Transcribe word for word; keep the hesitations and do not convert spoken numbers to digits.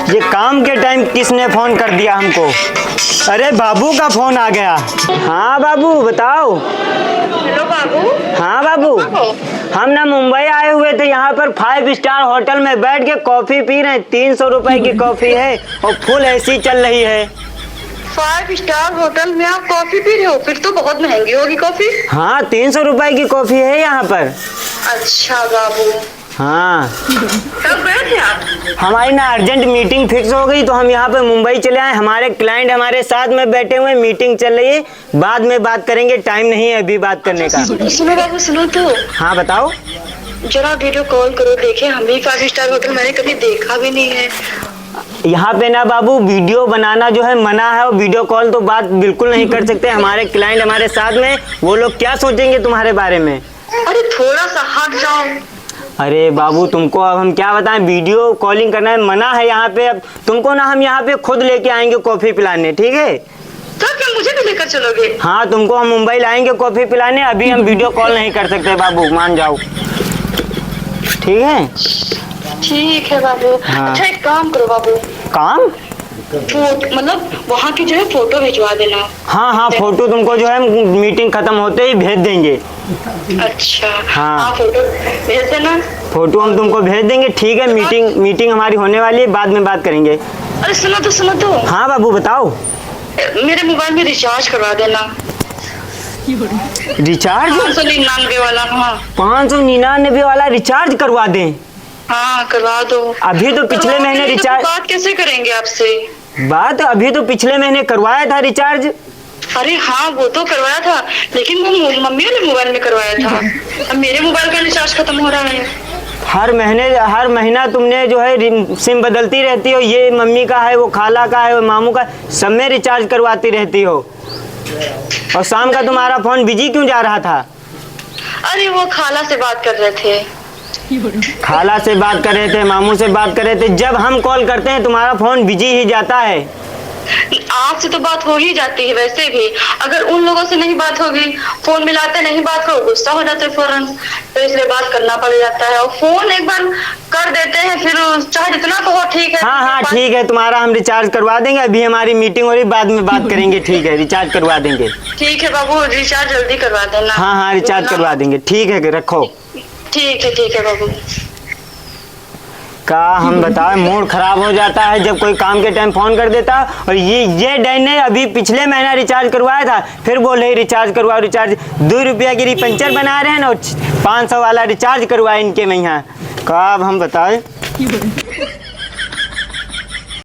ये काम के टाइम किसने फोन कर दिया हमको? अरे, बाबू का फोन आ गया। हाँ बाबू, बताओ। हेलो बाबू। हाँ बाबू। कहाँ हो? हम ना मुंबई आए हुए थे, यहाँ पर फाइव स्टार होटल में बैठ के कॉफी पी रहे हैं। तीन सौ रुपए की कॉफी है और फुल एसी चल रही है। फाइव स्टार होटल में आप कॉफी पी रहे हो? फिर तो बहुत महंगी होगी कॉफी। हाँ, तीन सौ रुपए की कॉफी है यहाँ पर। अच्छा बाबू। हाँ। कब गए थे आप? हमारी ना अर्जेंट मीटिंग फिक्स हो गई, तो हम यहाँ पे मुंबई चले आए। हमारे क्लाइंट हमारे साथ में बैठे हुए हैं, मीटिंग चल रही है, बाद में बात करेंगे, टाइम नहीं है अभी बात करने का। सुनो, सुनो बाबू, सुनो तो। हाँ, बताओ। जरा वीडियो कॉल करो, देखें, हम भी फाइव स्टार होटल मैंने कभी देखा भी नहीं है। यहाँ पे ना बाबू, वीडियो बनाना जो है मना है, और वीडियो कॉल तो बात बिल्कुल नहीं कर सकते। हमारे क्लाइंट हमारे साथ में, वो लोग क्या सोचेंगे तुम्हारे बारे में? अरे थोड़ा सा हट जाओ। अरे बाबू, तुमको अब हम क्या बताएं, वीडियो कॉलिंग करना है मना है यहाँ पे। अब तुमको ना हम यहाँ पे खुद लेके आएंगे कॉफी पिलाने, ठीक है? तो क्या मुझे भी लेकर चलोगे? हाँ, तुमको हम मुंबई लाएंगे कॉफी पिलाने। अभी हम वीडियो कॉल नहीं कर सकते बाबू, मान जाओ, ठीक है? ठीक है बाबू। हाँ। अच्छा, एक काम करो बाबू। काम? फोट-, मतलब वहाँ की जो है फोटो भिजवा देना। हाँ, हाँ, फोटो तुमको जो है मीटिंग खत्म होते ही भेज देंगे। अच्छा। हाँ। हाँ, फोटो भेज देना। फोटो हम तुमको भेज देंगे, ठीक है? मीटिंग, मीटिंग हमारी होने वाली है, बाद में बात करेंगे। अरे सुनो तो, सुनो तो। हाँ बाबू, बताओ। मेरे मोबाइल में रिचार्ज करवा देना। रिचार्ज? पाँच सौ निन्यानवे वाला, हाँ। पाँच सौ निन्यानवे वाला रिचार्ज करवा दें? हाँ, करवा दो। अभी तो पिछले महीने रिचार्ज। बात कैसे करेंगे आपसे? बात अभी तो पिछले महीने करवाया था रिचार्ज। अरे हाँ, वो तो करवाया था, लेकिन वो मो-, मम्मी वाले मोबाइल में करवाया था। अब मेरे मोबाइल का रिचार्ज खत्म हो रहा है। हर महीने, हर महीना तुमने जो है रिम-, सिम बदलती रहती हो, ये मम्मी का है, वो खाला का है, वो मामू का, सब में रिचार्ज करवाती रहती हो। और शाम का तुम्हारा फोन बिजी क्यों जा रहा था? अरे, वो खाला से बात कर रहे थे। खाला से बात कर रहे थे, मामू से बात कर रहे थे। जब हम कॉल करते हैं, तुम्हारा फोन बिजी ही जाता है। आपसे तो बात हो ही जाती है वैसे भी। अगर उन लोगों से नहीं बात होगी, फोन मिलाते नहीं बात को, गुस्सा हो जाते फौरन, तो इसलिए बात करना पड़ जाता है। और फोन एक बार कर देते हैं, फिर चाहे जितना कहो, ठीक है, हाँ, हाँ, ठीक है, तुम्हारा हम रिचार्ज करवा देंगे। अभी हमारी मीटिंग हो रही, बाद में बात करेंगे, ठीक है, रिचार्ज करवा देंगे। ठीक है बाबू, रिचार्ज जल्दी करवा देना। हाँ, हाँ, रिचार्ज करवा देंगे, ठीक है, रखो। ठीक है, ठीक है बाबू। का हम बताएं, मूड खराब हो जाता है जब कोई काम के टाइम फोन कर देता है। और ये, ये डैन ने अभी पिछले महीना रिचार्ज करवाया था, फिर बोल रहे रिचार्ज करवाओ, रिचार्ज। दो रुपया की पंचर बना रहे हैं ना, और पाँच सौ वाला रिचार्ज करवाए इनके में यहाँ। का अब हम बताएं।